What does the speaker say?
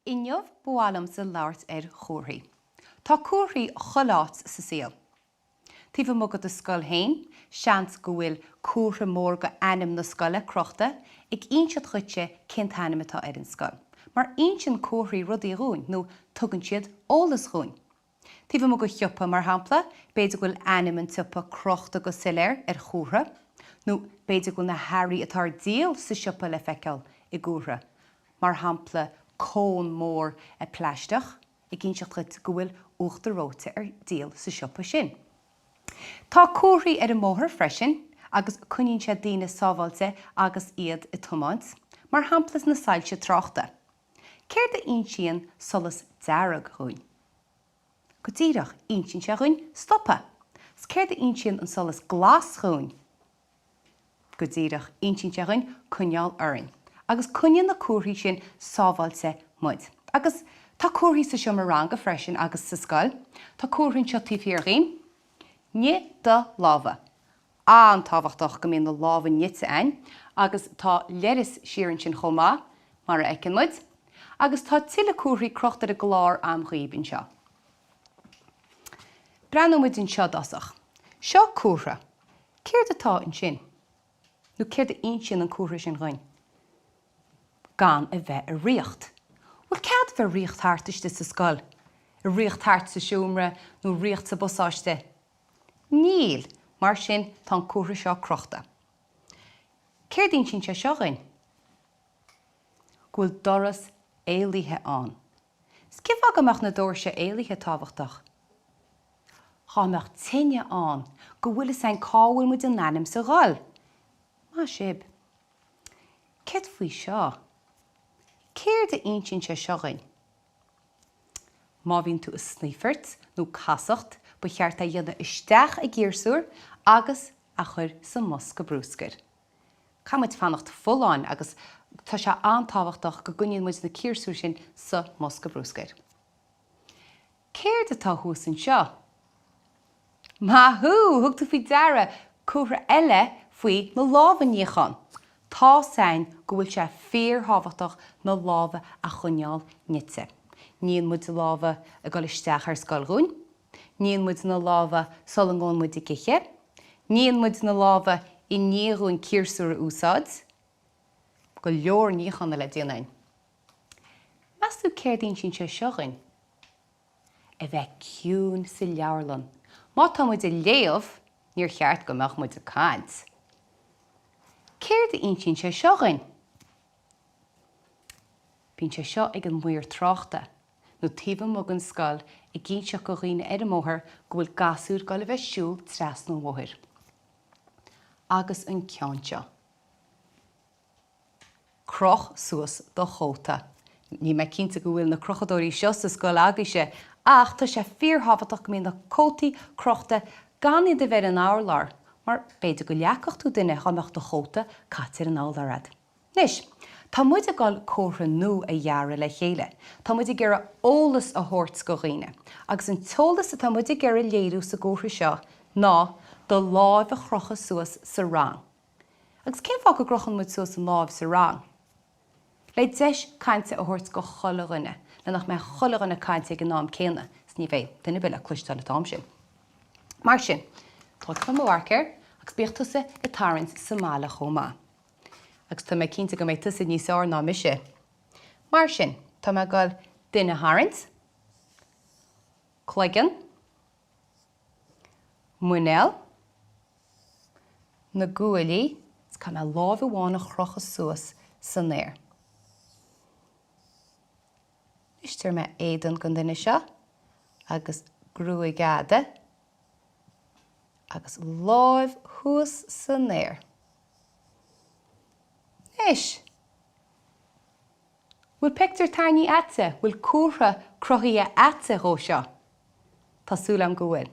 Inniu ba mhaith liomsa labhairt ar chomharthaí. Tá comharthaí chuile áit sa saol. Taobh amuigh de do scoil féin, seans go bhfuil comhartha mór go ainm na scoile crochta ag inseacht dhuitse cén t-ainm atá ar an scoil. Mar insíonn comharthaí rudaí dhúinn, nó tugann siad eolas dhúinn. Taobh amuigh de shiopa, mar shampla, b'fhéidir go bhfuil ainm an tsiopa crochta go soiléir ar chomhartha, nó b'fhéidir go bhfuil na hearraí atá ar díol sa siopa le feiceáil i gcomhartha, mar shampla cón mór plaisteach ag inseacht dhuit go bhfuil uachtar reoite ar díol sa siopa sin. Tá comharthaí ar an mbóthar freisin agus coinníonn sé daoine sábháilte agus iad ag tiomáint, mar shampla na soilse tráchta. Céard a insíonn solas dearg dhúinn? Go díreach, insíonn sé dhúinn stopadh. 'S céard a insíonn an solas glas dhúinn? Go díreach, insíonn sé dhúinn coinneáil orainn. Agus coinníonn na comharthaí sin sábháilte muid. Agus tá comharthaí sa seomra ranga freisin agus sa scoil. Tá comhartha anseo taobh thiar dhíom. Nigh do lámha. An-tábhachtach go mbíonn na lámha nite a'inn agus tá leithreas siar ansin chomh maith, mar a fheiceann muid. Agus tá tuilleadh comharthaí crochta ar an gclár am dhaoib anseo. Breathnóidh muid anseo i dtosach. Seo comhartha. Céard atá ansin? Nó céard a insíonn an comhartha sin dhuinn? Gan a bheith ag ritheacht. Bhfuil cead a bheith ag ritheacht thart istigh sa scoil? Ag ritheacht thart sa seomra nó ritheacht sa bpasáiste? Níl, mar sin tá an comhartha seo crochta. Céard a insíonn sé seo dhuinn? Go bhfuil doras éalaithe ann. 'S cén fáth go mbeadh na doirse éalaithe tábhachtach? Dhá mbeadh tine ann, go bhfuil fhios a'inn cá bhfuil muid in ainm 's a dhul. Maith sibh. Céard faoi seo? Céard a insíonn sé seo dhuinn? Má bhíonn tú ag snoifeart nó casacht, ba cheart é a dhéanamh isteach i gciarsúr agus a chur sa mbosca brúscair. Caithfidh muid fanacht folláin agus tá sé an-tábhachtach go gcoinníonn muid na ciarsúir sin sa mbosca brúscair. Céard atá thuas anseo? Maith thú! Thug tú faoi deara comhartha eile faoi na lámha a níochán. Tá's a'inn go bhfuil sé fíorthábhachtach na lámha a choinneáil nite. Níonn muid na lámha ag dul isteach ar scoil dhúinn. Níonn muid na lámha sula ngabhann muid ag ithe. Níonn muid na lámha i ndiaidh dhúinn ciarsúr a úsáid. Go leor níochána le déanamh a'inn. Meas tú céard a insíonn sé seo dhuinn? A bheith ciúin sa leabharlann. Má tá muid ag léamh, níor cheart go mbeadh muid ag caint. Céard a insíonn sé seo dhuinn? Bíonn sé seo ag an maor tráchta, nó taobh amuigh den scoil ag inseacht go dhaoine ar an mbóthar go bhfuil gasúir ag dul a bheith siúl trasna an bhóthair. Agus an ceann seo. Croch suas do chóta. Níl mé cinnte go bhfuil na crochadóirí seo sa scoil agaibhse ach tá sé fíorthábhachtach go mbíonn na cótaí crochta gan iad a bheith ar an urlár mar b'fhéidir go leagfadh tú duine dhá mbeadh do chóta caite ar an urlár a'd. Anois, tá muid ag dul comhartha nua a dhearadh le chéile. Tá muid ag iarraidh eolas a thabhairt go dhaoine agus an t-eolas atá muid ag iarraidh léiriú sa gcomhartha seo ná do láimh a chrochadh suas sa rang. Agus cén fáth go gcrochann muid suas an láimh sa rang? Le deis cainte a thabhairt go chuile dhuine, le nach mbeidh chuile dhuine ag caint ag an am céanna, 's ní bheidh duine ar bith le cloisteáil an t-am sin. Mar sin, tógfaidh mé mo mharcéir agus bíodh tusa ag tarraingt sa mbaile chomh maith. Agus tá mé cinnte go mbeidh tusa níos fearr ná mise. Mar sin, tá mé ag dul duine a tharraingt, cloigeann, muinéal, na guaillí, is caithfidh mé lámh amháin a chrochadh suas san aer. Anois tabharfaidh mé éadan don duine seo agus gruaig fhada agus láimh thuas san aer. Anois! Bhfuil pictiúr tarraingthe a'dsa? Bhfuil comhartha cruthaithe a'dsa dhó seo? Tá súil a'm go bhfuil.